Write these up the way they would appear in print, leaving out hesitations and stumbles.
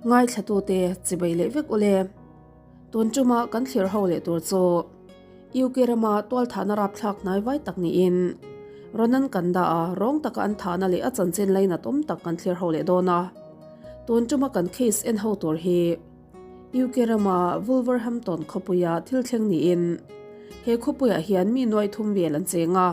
Ngaithlatute chibai leh vek ule. Tun tuma kan thlir ho leh tur chu UK rama tualthahna rapthlak hnai vai tak niin Ronan kan dah a, rawng taka an thahna leh a chanchin lainat awm tak kan thlir ho leh dawn a. Tun tuma kan case en ho tur hi UK rama Wolverhampton khawpuia thil thleng niin he khawpuiah hian mi nuai thum vel an cheng a.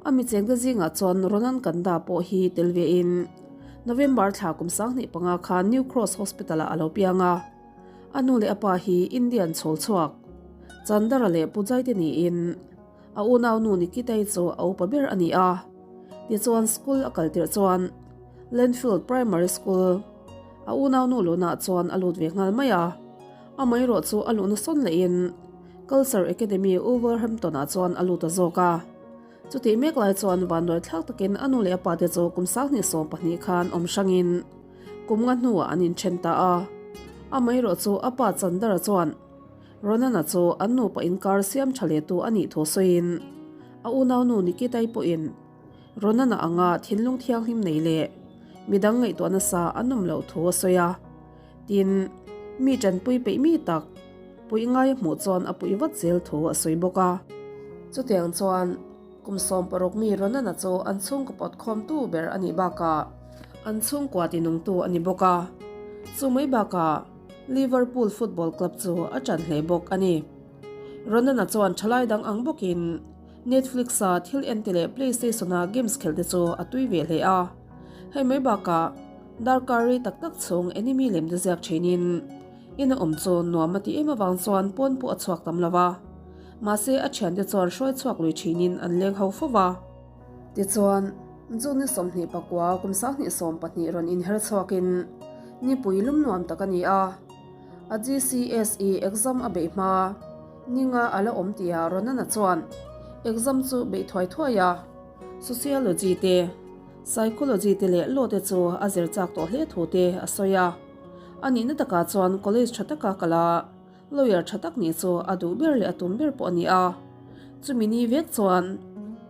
A mi chengte zingah chuan Ronan Kanda pawh hi tel ve in November thla kum 25 khan New Cross Hospital ah a lo piang a. A nu leh a pa hi Indian chhawl chhuak Chandara leh Pujai te niin a unau nu Nikitai chu a upa ber a ni a. Tichuan school a kal tirh chuan Lenfield Primary School a unau nu lunah chuan a lut ve nghal mai a. Amaherawh chu a luhna sawn lehin Culture Academy Wolverhampton ah chuan a lut ta zawk a. Chutih mek lai chuan vanduai thlak takin a nu leh a pate chu kum 2012 khan awm hrangin kum nga hnuah an inthen ta a. Amaherawh chu a pa Chandra chuan Ronana chu an nupa inkar siam tha leh tu a nih thu sawiin a unaunu Nikitai pawhin Ronana anga thinlung thianghlim nei leh midang ngaihtuah nasa an awm loh thu a sawi a. Tin, mi tanpui peih mi tak puih ngai a hmuh chuan a puih vat zel thu a sawi bawk a. Chutiang chuan kum 16 mi Ronana chu an chhungkaw pawt khawmtu ber a nih bakah an chhungkua tinungtu a ni bawk a. Chu mai bakah Liverpool Football Club chu a ṭan hle bawk a ni. Ronana chuan ṭhalai dang ang bawkin Netflix-a thil ente leh PlayStation-a games khelh te chu a tui ve hle a. Hei mai bakah Darkar rei tak tak chhung enemy lem te ziak thinin in a awm chu nuam a ti em avang chuan pawn pawh a chhuak tam lo va. Mahse a thiante chuan hruai chhuak lui thinin an leng ho fo va. Tichuan, June ni 29 kum 2012 rawn inher chhuakin nipui lum nuam tak a ni a. A GCSE exam a beih hma ninga a la awm tia Ronana chuan exam chu beih thuai thuai a. Sociology te. Psychology te leh law te chu a zir chak tawh hle thu te a sawi a. A nihna takah chuan college tha taka kal a, lawyer tha tak nih chu a duh ber leh a tum ber pawh a ni a. Chumi ni vek chuan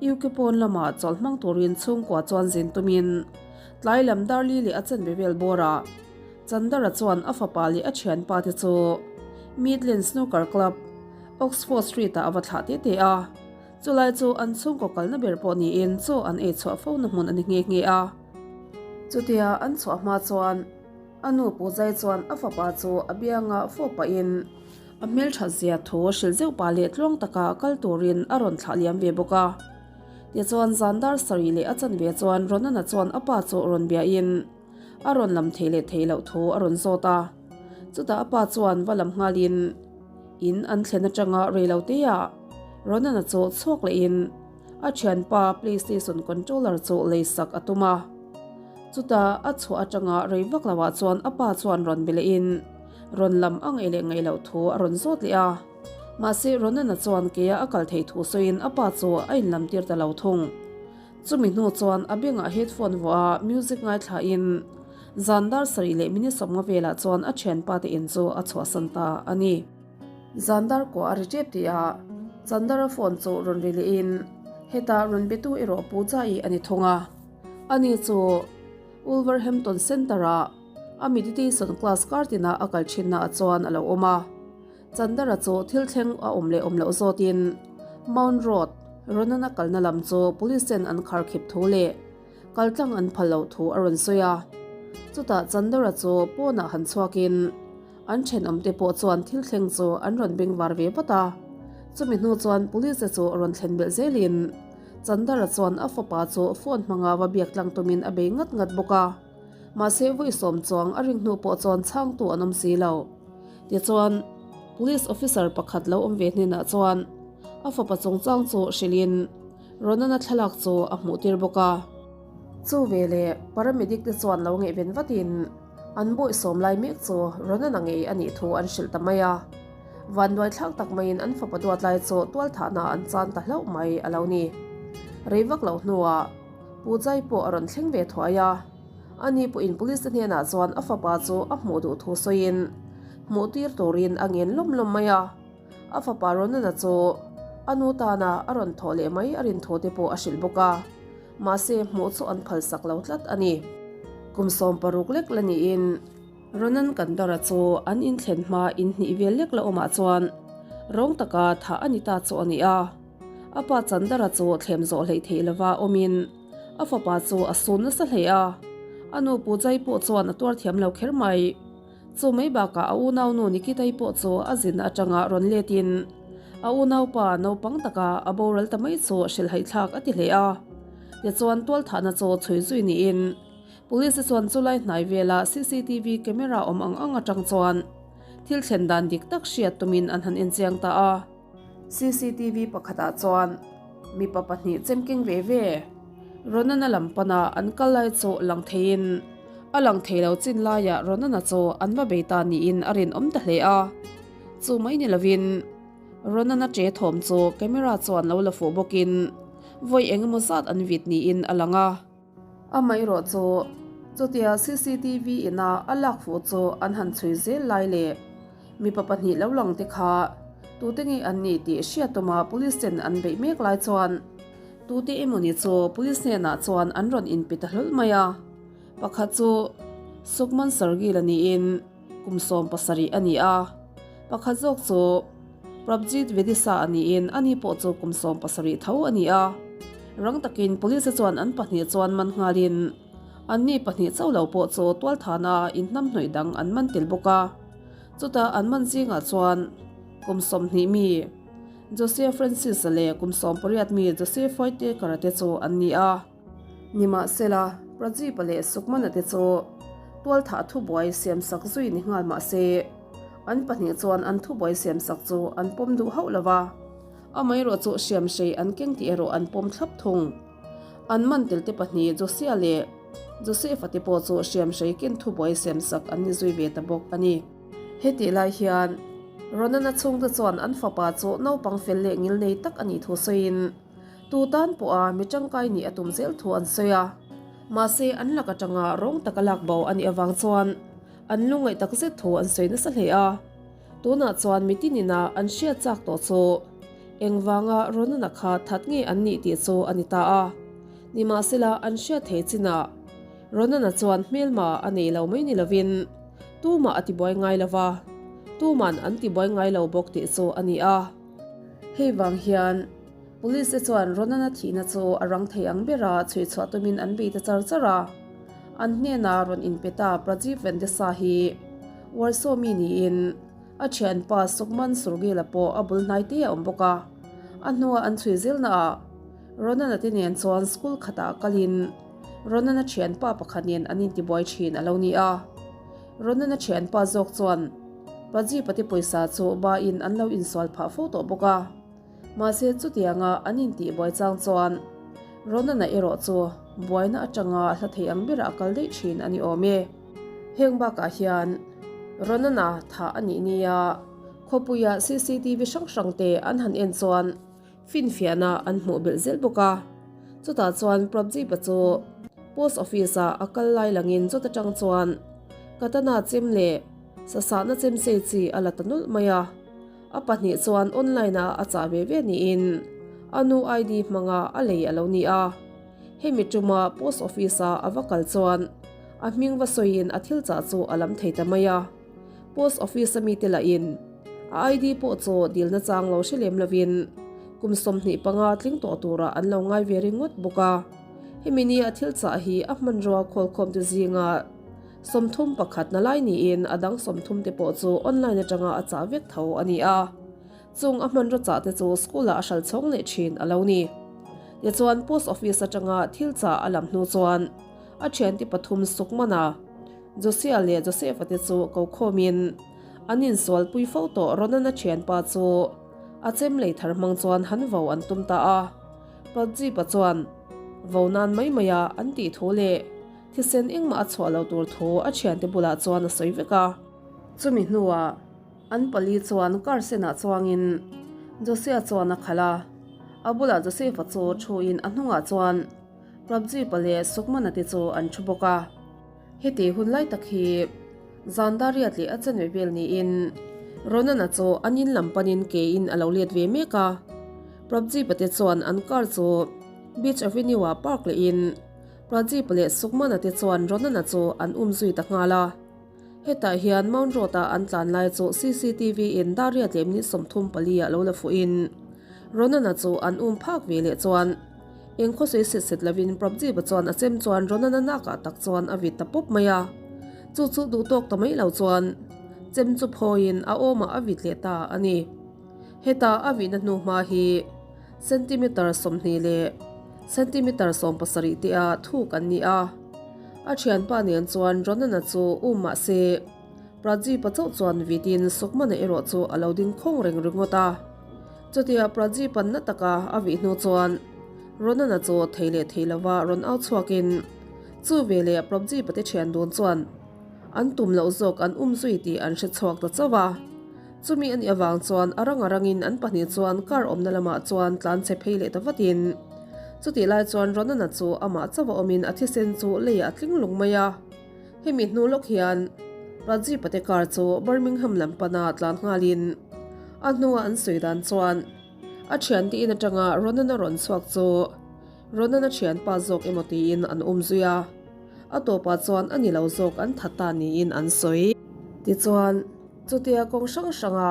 UK pawn lamah chawlh hmang turin chhungkua chuan zin tumin tlai lam Darli leh a chanve vel bawrah Chandara chuan a fapa leh a thianpa te chu Midland Snooker Club, Oxford Street-ah a va thlah te te a. Chulai chu an chhungkaw kalna ber pawh niin chaw an ei chhuah fo na hmun a ni nghe nghe a. Chutia an chhuah hma chuan a nu Puzai chuan a fapa chu a bianga fawp pahin a hmelthat zia thu hrilh zeuh pah leh tluang taka kal turin a rawn thlah liam ve bawk a. Tichuan zan dar sarih leh a chanve chuan Ronana chuan a pa chu rawn biahin a rawn lam theih leh theih loh thu a rawn zawt a. Chutah a pa chuan va lam nghalin In an thlen atanga reilo teah Ronan-a chu chhuak lehin a thianpa PlayStation controller chu lei sak a tum a. Chutah a chhuah atanga rei vak loah chuan a pa chuan rawn be lehin rawn lam a ngaih leh ngaih loh thu a rawn zawt leh a. Mahse Ronan-a chuan keia a kal theih thu sawiin a pa chu a inlam tir ta lo thung. Chumi hnu chuan a bengah headphone vuah a music ngaithlain zan dar sarih leh minute 50 velah chuan a thianpa te in chu a chhuahsan ta a ni. Zan dar kuah a ri tep tih a Chandara phone chu rawn ri lehin hetah rawn betu erawh Pooja i a ni thung a. Ani chu Wolverhampton Centre ah a meditation class kar tinah a kal thinna ah chuan a lo awm a. Chandara chu thil thleng a awm leh awm loh zawtin Mount Road, Ronana kalna lam chu police ten an khar khip thu leh kaltlang an phal loh thu a rawn sawi a. Chutah Chandara chu pawnah han chhuakin an thenawmte pawh chuan thil thleng chu an rawn bengvar ve vat a. Chumi hnu chuan police te chu rawn thlen belh zelin Chandara chuan a fapa chu phone hmanga va biak tlang tumin a bei ngat ngat bawk a. Mahse vawi sawm chuang a ring hnu pawh chuan chhangtu an awm si lo. Tichuan, Police officer pakhat lo awm ve hnenah chuan a fapa chungchang chu hrilhin Ronana thlalak chu a hmuh tir bawk a. Chu veleh paramedic te chuan lo ngaihven vatin an bawih sawm lai mek chu Ronana ngei a nih thu an hrilh ta mai a. Vanduai thlak tak maiin an fapa duat lai chu tualthahna an chan ta hlauh mai a lo ni. Rei vak lo hnuah Pujai pawh a rawn thleng ve thuai a. Ani pawhin police te hnenah chuan a fapa chu a hmuh duh thu sawiin hmuh tir turin a ngen lawm lawm mai a. A fapa Ronana chu a nu tana a rawn thawh leh mai a rin thu te pawh a hrilh bawk a. Mahse hmuh chu an phalsak lo tlat a ni. Kum 16 lek la niin. Ronan Kandara chu an inthlen hma inhnih vel lek la awmah chuan rawng taka thah a ni ta chu a ni a. A pa Chandara chu thlem zawh hleih theih lova awmin a fapa chu a sun nasa hle a. A nu Pujai pawh chuan a tuar thiam lo kher mai. Chu mai bakah a unaunu Nikitai pawh chu a zinna atanga rawn letin a unaupa naupang taka a boral ta mai chu hrilhhaihthlak a ti hle a. Tichuan tualthahna chu chhui zui niin Police chuan chulai hnai vela cctv camera awm ang ang atang chuan thil thlen dan dik tak hriat tumin an han enchiang ta a. Cctv pakhatah chuan mipa pahnih chemkeng ve ve Ronana lam pana an kal lai chu lang theiin a lang thei lo chin laiah Ronana chu an va bei ta niin a rinawm ta hle a. Chu mai ni lovin Ronana che thawm chu camera chuan lo la fuh bawkin vawi eng emaw zat an vit niin a lang a. Amaherawh chu chutia cctv ina a lak fuh chu an han chhui zel lai leh mipa pahnih lo lang te kha tute nge an nih tih hriat tuma police ten an beih mek lai chuan tute emawni chu police hnenah chuan an rawn inpe ta hlawl mai a. Pakhat chu Sukhman Sargil a niin kum 70 a ni a, pakhat zawk chu Prabhjit Vedisa a niin ani pawh chu kum 70 tho a ni a. Rang takin police chuan an pahnih chuan man nghalin anni pahnih chauh lo pawh chu tualthana inhnamhnawih dang an man tel bawk a. Chutah an man zingah chuan kum 20 mi Jose Francis-a leh kum 18 mi Jose Foytekar-a te chu an ni a. Nimahsela, Prajeep-a leh Sukmana te chu tualthah thubuai siamsak zui ni nghal mah se, an pahnih chuan an thubuai siamsak chu an pawm duh hauh lo va, amaherawh chu hriamhrei an keng tih erawh an pawm thlap thung. An man tel te pahnih Josia leh Joseph-a te pawh chu hriamhrei ken thubuai siamsak an ni zui ve ta bawk a ni. Hetih lai hian Ronana chhungte chuan an fapa chu naupang fel leh ngilnei tak a nih thu sawiin, Tu tan pawha mi tangkai nih a tum zel thu an sawi a, mahse an lak atanga rawng taka lak bo a nih avang chuan an lungngaih tak zet thu an sawi nasa hle a. Tunah chuan mi tinina an hriat chak tawh chu engvanga Ronana kha that nge an nih tih chu a ni ta a. Nimahsela an hriat thei chinah Ronana chuan hmelma a nei lo mai ni lovin tumah a tibuai ngai lo va, tuman an tibuai ngai lo bawk tih chu a ni a. Hei vang hian Police te chuan Ronana thihna chu a rang thei ang bera chhui chhuah tumin an bei ta char char a. An hnena rawn inpe ta Prajeev Vendesa hi Warsaw mi niin a thianpa Sukhman Surgila pawh a bul hnai te a awm bawk a. A hnua an chhui zelnaah Ronana te nen chuan school khatah kalin Ronana thianpa pakhat nen an intibuai thin a lo ni a. Ronana thianpa zawk chuan Prajeepa te pawisa chu bain an lo insual phah fo tawh bawk a. Mahse chutianga an intihbuai chang chuan Ronana erawh chu buaina atanga hla thei ang berah a kal daih thin a ni awm e. Heng bakah hian Ronana thah a nih nia khawpuia cctv hrang hrang te an han en chuan finfiahna an hmuh belh zel bawk a. Chutah chuan Prabhjeep-a chu post office-ah a kal lai langin chuta tang chuan katana chem leh sasahna chemsei chi a la ta nawlh mai a. A pahnih chuan online ah a chah ve ve niin a nu ID hmanga a lei a lo ni a. Hemi tuma post office ah a va kal chuan a hming va sawiin a thil chah chu a lam thei ta mai a. Post office a mite lahin a ID pawh chu dilna chang lo hre lem lovin kum 25 tling tawh turah an lo ngai ve ringawt bawk a. Hemi ni a thil chah hi a hmanrua khawlkhawm te zinga 31 na lai niin a dang 30 te pawh chu online atanga a chah vek tho a ni a. Chung a hmanraw chah te chu school ah a hral chhawng leh thin a lo ni. Tichuan post office atanga thil chah a lam hnu chuan a thiante pathum Sukmana, Josia leh Joseph-a te chu ko khawmin an insualpui fo tawh Ronana thianpa chu a chem lei thar hmang chuan han vo an tum ta a. Pabjeep-a chuan vo nan mai maia an tih thu leh Thisen engmah a chhuah lo tur thu a thiante bulah chuan a sawi vek a. Chumi hnuah an pali chuan car senah chuangin Josea chuan a khalh a, a bulah Joseph-a chu thuin a hnungah chuan Prabhjeep-a leh Sukmana te chu an thu bawk a. Heti hun lai tak hi zan dariat leh a chanve vel niin Ronan-a chu an in lam panin kein a lo let ve mek a. Prabhjeep-a te chuan an car chu Beach Avenue-ah park lehin Pradeep leh Sukmana te chuan Ronana chu an um zui ta nghal a. Hetah hian Mount Road-a an tlan lai chu cctv in dar riat leh minute 34 ah lo la fuhin Ronan-a chu an um phak ve leh chuan eng khawsawi set set lovin Prabjeep-a chuan a chem chuan Ronan-a nakah tak chuan a vit ta pawp mai a. Chu chu duh tawk ta mai lo chuan chem chu phawiin a awmah a vit leh ta a ni. Heta a vihna hnu hma hi centimeter 20 leh centimeter 17 te a thuk an ni a. A thianpa nen chuan Ronan-a chu um mah se Prajeep-a chauh chuan vitin Sukmana erawh chu a lo ding khawng reng ringawt a. Chutia Prajeep-a'n na taka a vih hnu chuan Ronan-a chu thei leh thei lova rawn au chhuakin chu veleh Prabjeep-a te thian dun chuan an tum loh zawk an um zui tih an hre chhuak ta chauh a. Chumi a nih avang chuan a rang a rangin an pahnih chuan car awmna lamah chuan tlan chhe phei leh ta vatin chutih lai chuan Ronan-a chu amah chauh a awmin a thisen chu leiah a tling lung mai a. Hemi hnu lawk hian Rajiv-a te car chu Birmingham lam pana tlan nghalin a hnua an sawi dan chuan a thiante in atanga Ronan-a rawn chhuak chu Ronan-a thianpa zawk emaw tiin an um zui a, a tawpah chuan a ni lo zawk an that ta niin an sawi. Tichuan, chutia kawng hrang hranga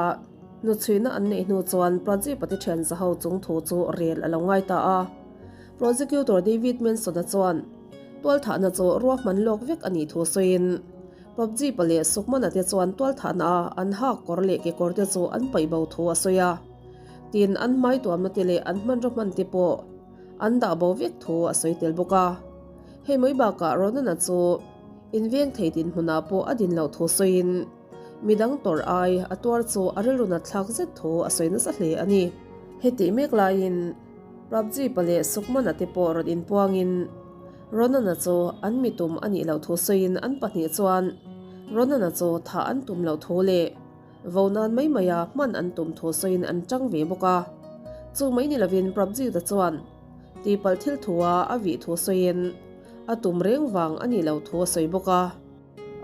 hnuchhuihna an neih hnu chuan Prajeep-a te thian zaho chung thu chu rel a lo ngai ta a. Prosecutor David Manson-a chuan tualthahna chu ruahman lawk vek a nih thu sawiin Prabjeep-a leh Sukmana te chuan tualthahna a an hak kawr leh kekawr te chu an paih bo thu a sawi a. Tin, an hmai tuamna te leh an hmanraw hman te pawh an dah bo vek thu a sawi tel bawk a. Hei mai bakah Ronana chu inveng thei dinhmunah pawh a din loh thu sawiin midang tawrh ai a tuar chu a rilru nat thlak zet thu a sawi nasa hle a ni. Hetih mek laiin Prabjeep-a leh Sukmana te pawh rawn inpuangin Ronana chu an mitum a nih loh thu sawiin an pahnih chuan Ronana chu thah an tum loh thu leh Vo nan mai maia hman an tum thu sawiin an tang ve bawk a. Chu mai ni lovin Prabjeet-a chuan tihpalh thil thua a vih thu sawiin a tum reng vang a nih loh thu a sawi bawk a.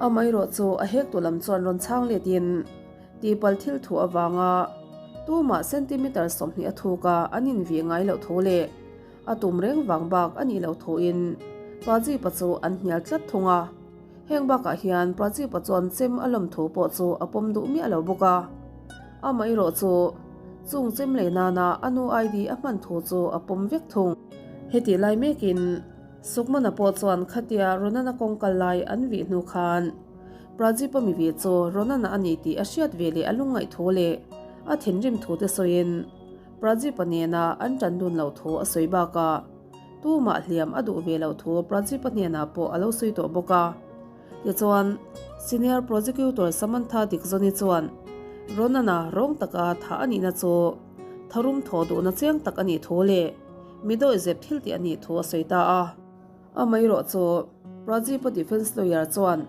Amaherawh chu a hektu lam chuan rawn chhang letin tihpalh thil thu avanga tumah centimeter 20 a thuk a an invih ngai loh thu leh a tum reng vang bak a nih loh thuin Prabjeep-a chu an hnial tlat thung a. Heng bakah hian Prajeep-a chuan chem a lawm thu pawh chu a pawm duh miah lo bawk a. Amaherawh chu chung chem lei nana a nu ID a hman thu chu a pawm vek thung. Hetih lai mekin Sukmana pawh chuan khatia Ronana kawng kal lai an vih hnu khan Prajeep-a mi vih chu Ronana a ni tih a hriat ve leh a lungngaih thu leh a thinrim thu te sawiin Prajeep-a nena an tan dun loh thu a sawi bakah Tumah hliam a duh ve loh thu Prajeep-a hnenah pawh a lo sawi tawh bawk a. Tichuan, Senior Prosecutor Samantha Dixon-i chuan Ronan-a rawng taka thah a nihna chu tharum thawh duhna chiang tak a nih thu leh mi dawihzep thil tih a nih thu a sawi ta a. Amaherawh chu Prajeep-a defence lawyer chuan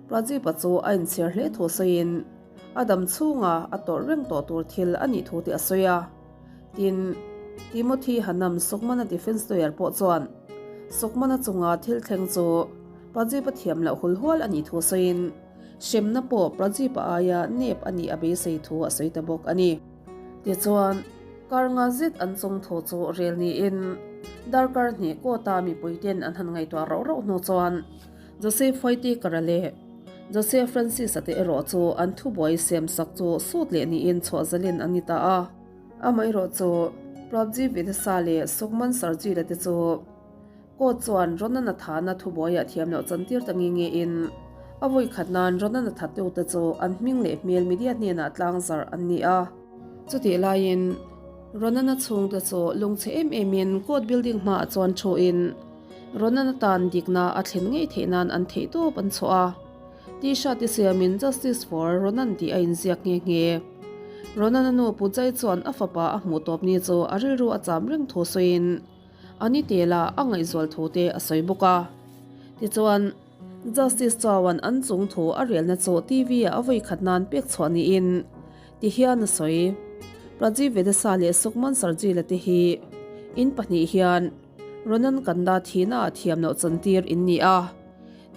Prajeep-a chu a inchhir hle thu sawiin a dam chhunga a tawrh reng tawh tur thil a nih thu te a sawi a. Tin, Timothy Hanam Sukmana defence lawyer pawh chuan Sukmana chunga thil thleng chu Prajeep-a thiam loh hul hual a nih thu sawiin hremna pawh Prajeep-a aia nep a nih a beisei thu a sawi ta bawk a ni. Tichuan, kar nga zet an chung thu chu rel niin darkar hnih kawta mipuiten an han ngaihtuah rauh rauh hnu chuan Joseph Whitaker-a leh Joseph Francis-a te erawh chu an thubuai siamsak chu sut leh niin chhuah zalin an ni ta a. Amaherawh chu Prabji Vidasa leh Sukman Sarjila te chu court chuan Ronana thahna thubuaiah thiam loh chantir ta nge nge in a vawi khat nan Ronana thattu te chu an hming leh hmel media hnenah tlang zarh an ni a. Chutih laiin Ronana chhungte chu lungchhe em em in court building hmaah chuan thu in Ronana tan dikna a thlen ngei theih nan an theihtawp an chhuah a. T-shirt i siamin Justice for Ronan tih a inziak nghe nghe. Ronan-a nu Pujai chuan a fapa a hmuh tawp ni chu a rilru a cham reng thu sawiin a ni tela a ngaihzual thu te a sawi bawk a. Tichuan, Justice Chauhan an chung thu a relna chu TV-ah a vawi khat nan pek chhuah niin ti hian a sawi. Rajiv Vedasa leh Sukhman Sarjila te hi in pahnih hian Ronan Kanda thihna ah thiam loh chantir in ni a.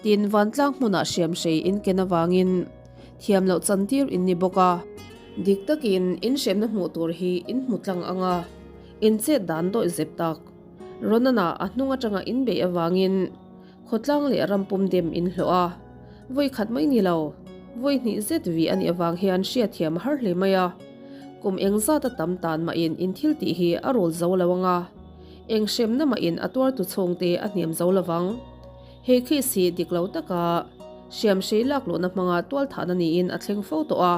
Tin, vantlang hmunah hriamhrei in ken avangin thiam loh chantir in ni bawk a. Dik takin in hremna hmuh tur hi in hmu tlang ang a, in chet dan dawih zep tak. Ronana a hnung atanga in beih avangin khawtlang leh ram pum dem in hlawh a, vawi khat mai ni lo. Vawi hnih zet vi a nih avang hian hriatthiam a har hle mai a. Kum eng zata tam tan mahin in thil tih hi a rul zo lo ang a, eng hremna mahin a tuartu chhungte a hnem zo lo vang. He case hi dik lo taka hriam hrei lak luhna hmanga tualthahna niin a thleng fo tawh a.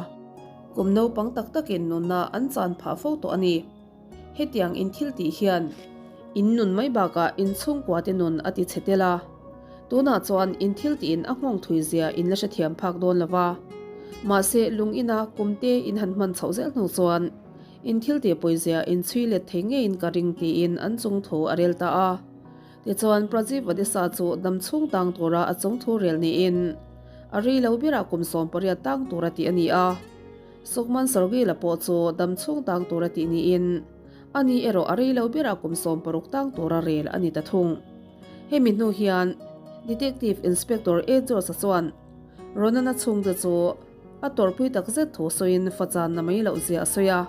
Kum naupang tak takin nunna an chan phah fo tawh a ni. Hetiang in thil tih hian in nun mai bakah in chhungkua te nun a ti chhe tel a. Tunah chuan in thil tiin a nghawng thui zia in la hrethiam phak dawn lo va. Mahse lung ina kum te in han hman chhoh zel hnu chuan in thil tih pawizia in chhui let thei ngeiin ka ring tiin an chung thu a rel ta a. Tichuan Prajeev Odisha chu dam chhung tang tura a chung thu rel niin a rei lo berah kum 18 tang tura tih a ni a. Sukman Sargila pawh chu dam chhung tang tura tih niin, ani erawh a rei lo berah kum 60 tang tura rel a ni ta thung. Hemi hnu hian Detective Inspector A George-a chuan Ronan-a chhungte chu a tawrhpui tak zet thu sawiin fachanna mai loh zia a sawi a.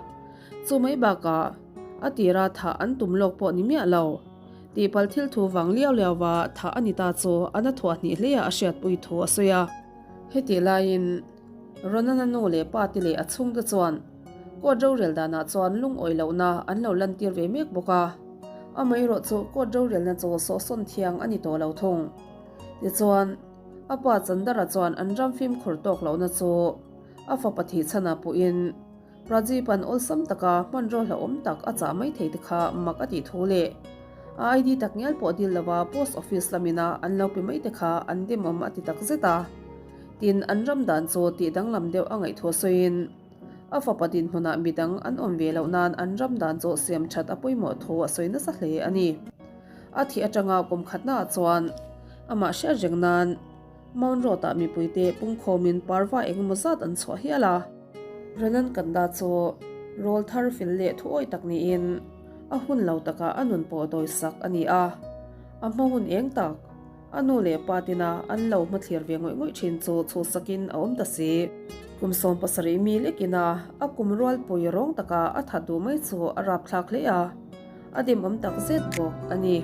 Chu mai bakah a tira thah an tum lawk pawh ni miah lo. Tihpalh thil thu vang liau liauva thah a ni ta chu a na thuah hnih hleia a hriatpui thu a sawi a. Hetih laiin. Ronana nu leh pa te leh a chhungte chuan court rorel danah chuan lungawi lohna an lo lantir ve mek bawk a, amaherawh chu court rorelna chu sawhsawn thiang a ni tawh lo thung. Tichuan, a pa Chandara chuan an ram fimkhur tawk lohna chu a fapa thihchhanah puhin Prajeepan awlsam taka hmanraw hlauhawm tak a chah mai thei te kha mak a tih thu leh a ID tak ngial pawh dil lova post office lamina an lo pe mai te kha an demawm a ti tak zet a. Tin, an ram dan chu tih danglam deuh a ngaihthua sawiin a fapa dinhmunah midang an awm ve loh nan an ram dan chu siam that a pawimawh thu a sawi nasa hle a ni. A thih atanga kum khatnaah chuan amah hriat reng nan Mount Road-ah mipuite pungkhawmin parva engemaw zat an chhuah hial a. Renan Kanda chu rawl thar fel leh thuawi tak niin a hun lo takah a nun pawh dawisak a ni a, a hma hun eng tak A nu leh pa tina an lo hmathlir ve ngawih ngawih thin chu chhuhsakin a awm ta si. Kum 17 mi lekina a kum rualpui rawng taka a that duh mai chu a rapthlak hle a, a demawm tak zet bawk a ni.